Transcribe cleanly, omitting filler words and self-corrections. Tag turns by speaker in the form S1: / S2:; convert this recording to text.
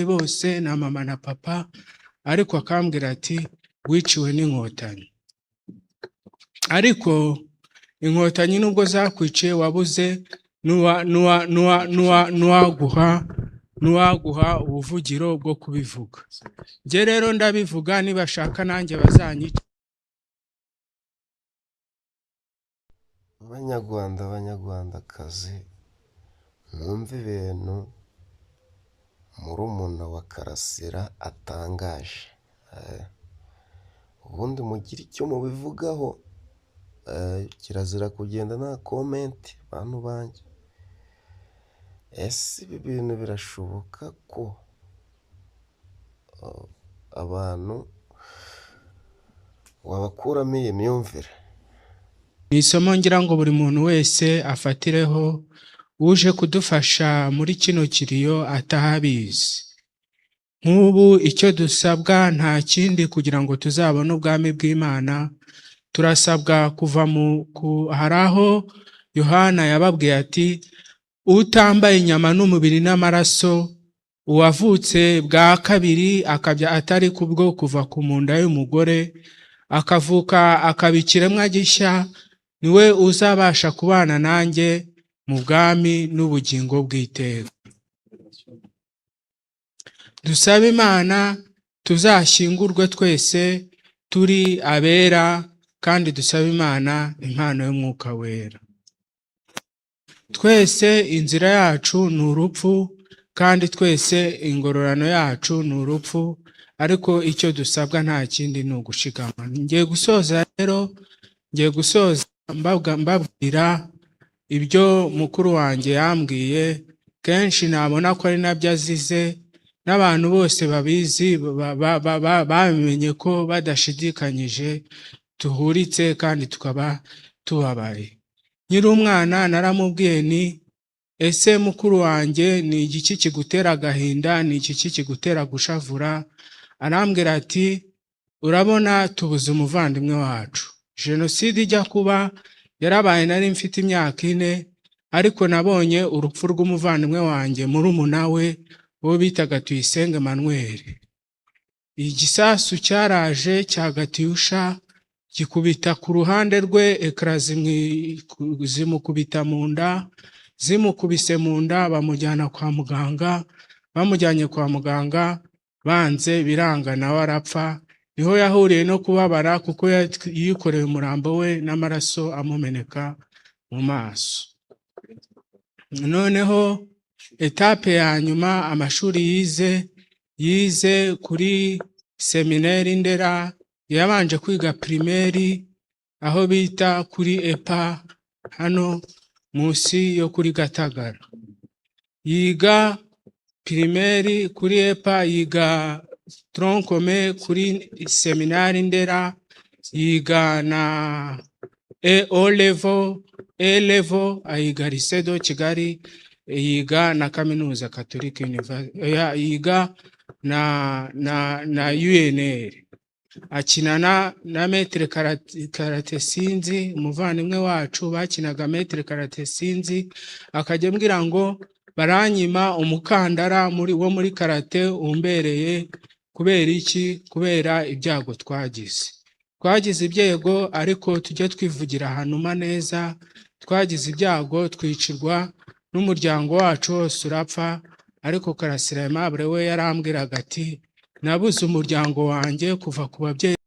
S1: Bose na mama na papa, ariko akambwira ati: "Wiciwe n'Inkotanyi." Ariko Inkotanyi nubwo zakwiciye, wabuze n'uwaguha ubuvugiro bwo kubivuga. Njye rero ndabivuga, nibashaka nanjye bazanyice.
S2: Banyarwanda, banyarwandakazi, mwumve ibintu murumuna wa Karasira atangaje, ubundi mugire icyo mubivugaho. Kirazira kugenda nta comment, bantu banjye. Ese ibi bintu birashoboka ko abantu wabakuramo iyi myumvire?
S1: Ni isomo ngira ngo buri muntu wese afatireho, uje kudufasha muri kino kiriyo atahabizi. Nk'ubu icyo dusabwa nta kindi kugira ngo tuzabone ubwami bw'Imana, turasabwa kuva mu ku, hari aho Yohana yababwiye ati: "Utambaye inyama n'umubiri n'amaraso, uwavutse bwa kabiri, akabya atari kubwo kuva ku munda y'umugore, akavuka akaba ikiremwa gishya, niwe uzabasha kubana nanjye mu bwami n'ubugingo bw'iteka." Dusabe Imana tuzashyingurwe twese turi abera, kandi dusabe Imana impano y'Umwuka Wera. Twese inzira yacu ni urupfu, kandi twese ingororano yacu ni urupfu, ariko icyo dusabwa nta kindi, ni ugushikama. Ngiye gusoza rero, ngiye gusoza mbabwira ibyo mukuru wanjye yambwiye kenshi, nabona ko ari nabyo azize, n'abantu bose babizi babimenye ko badashidikanyije tuhuritse kandi tukaba tubabaye. Nkiri umwana naramubwiye ni: "Ese mukuru wanjye, ni igiki kigutera agahinda? Ni igiki kigutera gushavura?" Arambwira ati: "Urabona tubuze umuvandimwe wacu." Jenoside ijya kuba yarabaye nari mfite imyaka 4, ariko nabonye urupfu rw'umuvandimwe wanjye, murumuna we, uwo bitaga Tuyisenge Emmanuel. Igisasu cyaraje cya Katyusha gikubita ku ruhande rwe, éclats zimukubita mu nda. Zimukubise mu nda, bamujyana kwa muganga. Bamujyanye kwa muganga banze, biranga, nawe arapfa. Niho yahuriye no kubabara, kuko yikoreye umurambo we n'amaraso amumeneka mu maso. Noneho étape ya nyuma, amashuri yize, yize kuri seminari Ndera. Yabanje kwiga primaire aho bita kuri EPA, hano munsi yo kuri Gatagara. Yiga primaire kuri EPA, yiga tronc commun kuri seminari Ndera, yiga na O level, A level ayiga Lycée de Kigali, yiga na kaminuza Catholic University, yiga na UNR. Akinana na Maître Karate Sinzi, umuvandimwe wacu bakinaga. Maître Karate Sinzi akajya ambwira ngo: "Baranyima umukandara muri wo muri karate umbereye." Kubera iki? Kubera ibyago twagize. Twagize ibyago, ariko tujye twivugira Hanuma neza. Twagize ibyago, twicirwa n'umuryango wacu wose urapfa, ariko Karasira Aimable we yarambwiraga ati: "Nabuze umuryango wanjye kuva ku babyeyi."